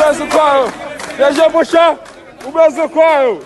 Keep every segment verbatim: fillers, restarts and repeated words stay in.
Bezwen kwa yo. Deje Bouchon, ou bezwen kwa yo.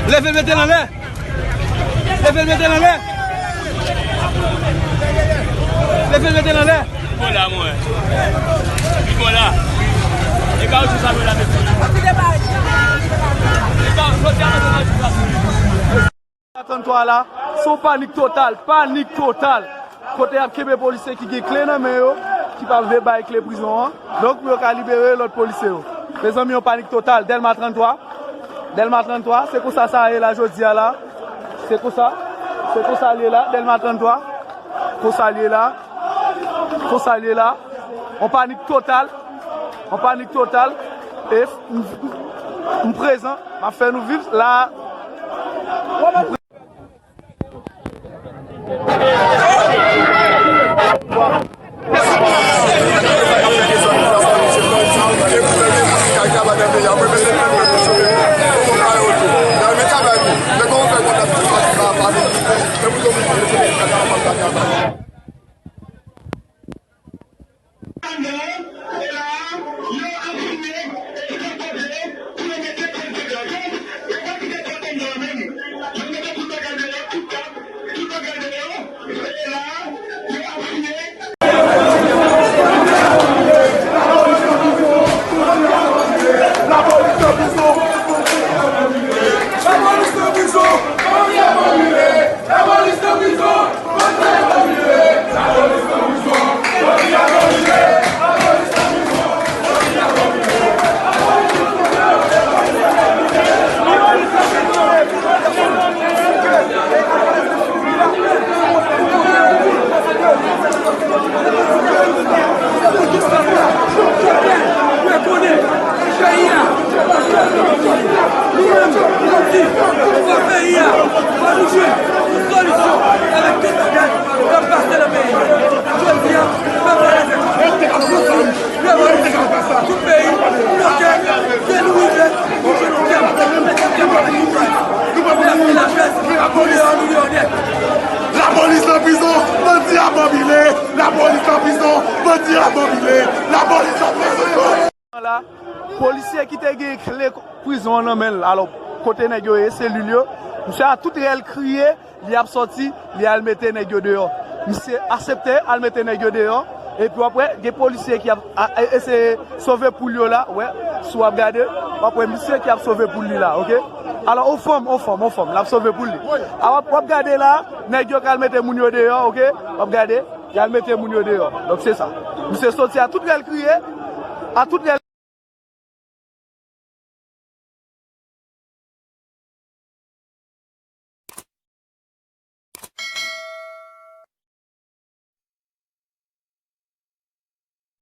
Leve l, mete l anlè. Leve l, mete l anlè. Leve l, mete l anlè. Li bon la, mwen. Li bon la. Li ka osi sa, mwen la, mete. Li ka, jodi a, mwen, mwen, mwen, mwen. Trannntwa la, se yon panik total, panik total. Kote y ap kenbe polisye ki gen kle nan men yo, ki pa vle bay kle prizon an. Donk, pou yo ka libere lòt polisye yo. Mezanmi, yon panik total. Dèlma trannntwa, Dèlma trannntwa, se konsa sa ye la jodi a la. Se konsa, se konsa l ye la, Dèlma trannntwa. Konsa l ye la, konsa l ye la. Yon panik total, yon panik total. E m, m prezan, m ap fè nou viv la. Lapolis nan prizon, bandi abòbile. Lapolis nan prizon, bandi abòbile. Lapolis nan prizon. La, polisye ki te gen kle prizon an nan men l, alò, kote nèg yo ye, selil yo, misye a tout rèl kriye, li ap sòti, li al mete nèg yo deyò. Misye aksepte al mete nèg yo deyò, epi w ap wè, gen polisye ki ap a, a, eseye sove poul yo la, wè, si w ap gade, w ap wè misye ki ap sove poul li la, oke? Alò, on fanm, on fanm, on fanm, l ap sove poul li. A, w ap, w ap gade la, nèg yo k al mete moun yo deyò, oke? W ap gade, y al mete moun yo deyò. Donk, se sa. Misye soti a tout rèl kriye, a tout rèl